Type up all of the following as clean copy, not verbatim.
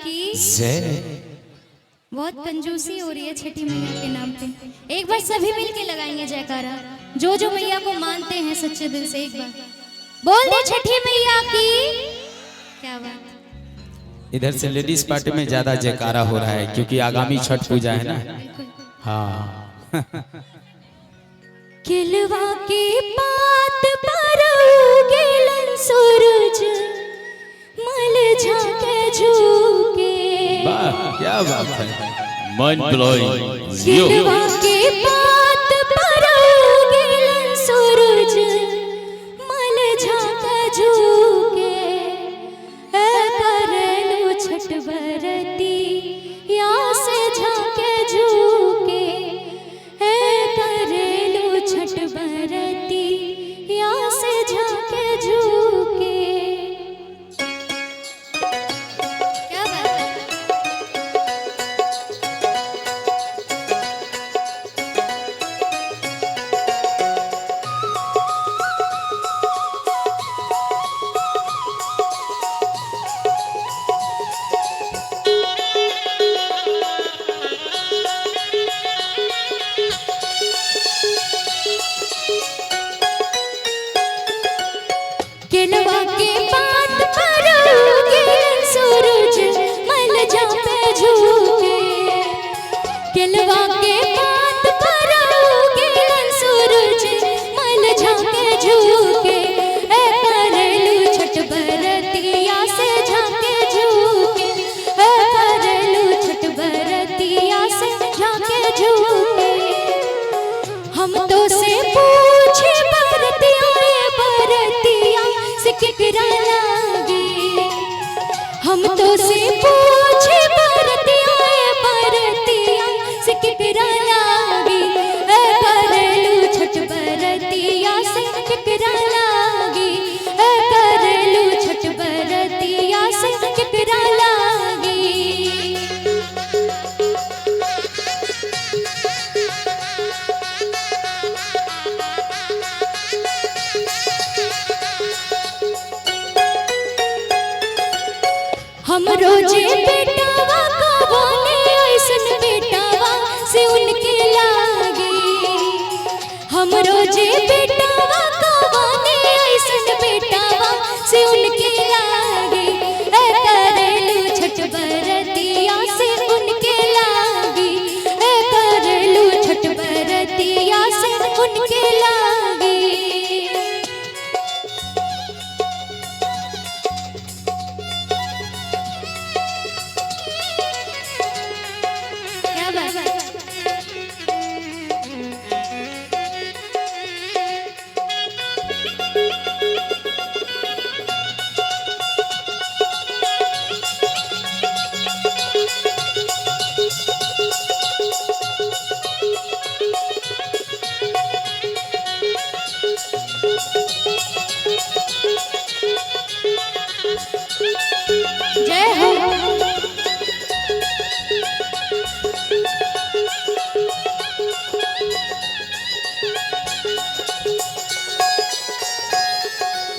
की। जय। बहुत कंजूसी हो रही है छठी मैया के नाम पे। एक बार सभी मिलके लगाएंगे जयकारा, जो जो मैया को मानते हैं सच्चे दिल से एक बार बोल दे छठी मैया की। क्या बात। इधर से लेडीज पार्टी में ज्यादा जयकारा हो रहा है क्योंकि आगामी छठ पूजा है ना। बिल्कुल। हाँ। किलवा के पात पर उगेलन सूरज मल झाके झुके। वाह क्या बात है, माइंड ब्लोइंग। किलवा के पात पर उगेलन सूरज मल झाके झुके। ए करलू छठ बरती या से झाके झुके। ए करलू छठ बरती या से झाके झुके। क्या बात है। केलवा के पात पर उगेलन सूरज मल झापे झुके। केलवा के पात पर उगेलन सूरज मल झापे झुके। ए करलू छठ बरतिया से झाके झुके। ए करलू छठ बरतिया से झाके झुके। हम तो से पूछे बरतिया ये बरतिया से केकरा लागे। हम तो से पूछे बरतिया ये बरतिया से केकरा लागे। ए करलू छठ बरतिया से केकरा लागे। ए करलू छठ बरतिया से केकरा लागे। हम रोजे बेटावा कवाने ऐसन बेटावा से उनके लागे। हम रोजे बेटावा कवाने ऐसन बेटावा से उनके लागे। ए करलू छठ बरतिया से उनके लागे। ए करलू छठ बरतिया से उनके लागे। क्या बात है। जय हो।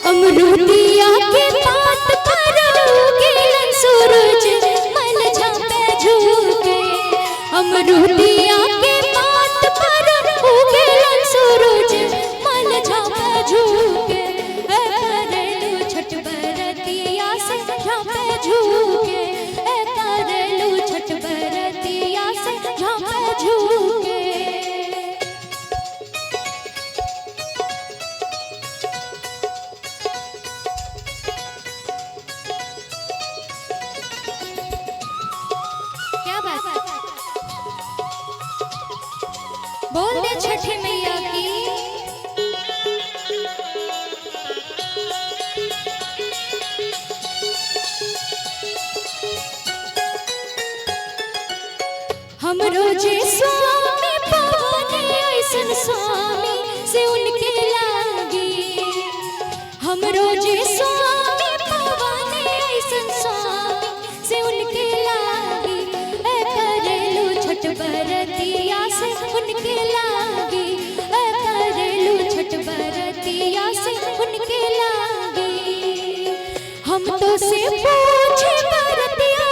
अमरूदिया के पात पर उगेलन सूरज मल झापे झुके। अमरूदिया के पात पर उगेलन सूरज मल झापे झुके। ए करलू छठ बरतिया से झापे झुके। ए करलू छठ बरतिया से झापे झुके। क्या बात। बोल दे छठ मैया की। हम रोजे स्वामी पवने ऐसन स्वामी से उनके लागे। हम रोजे स्वामी पवने ऐसन स्वामी से उनके लागे। ए करलू छठ बरतिया से उनके लागे। ए करलू छठ बरतिया से उनके लागे। हम तो से पूछे बरतिया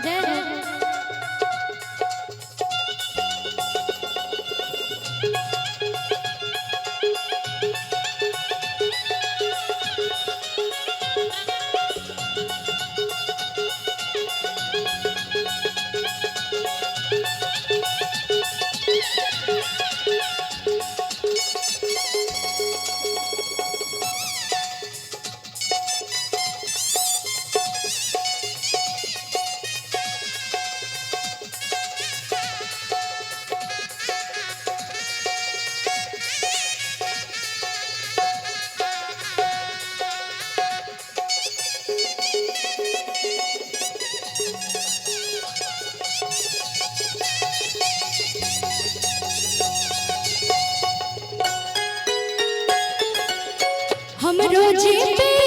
जय जय। हम रोजे पे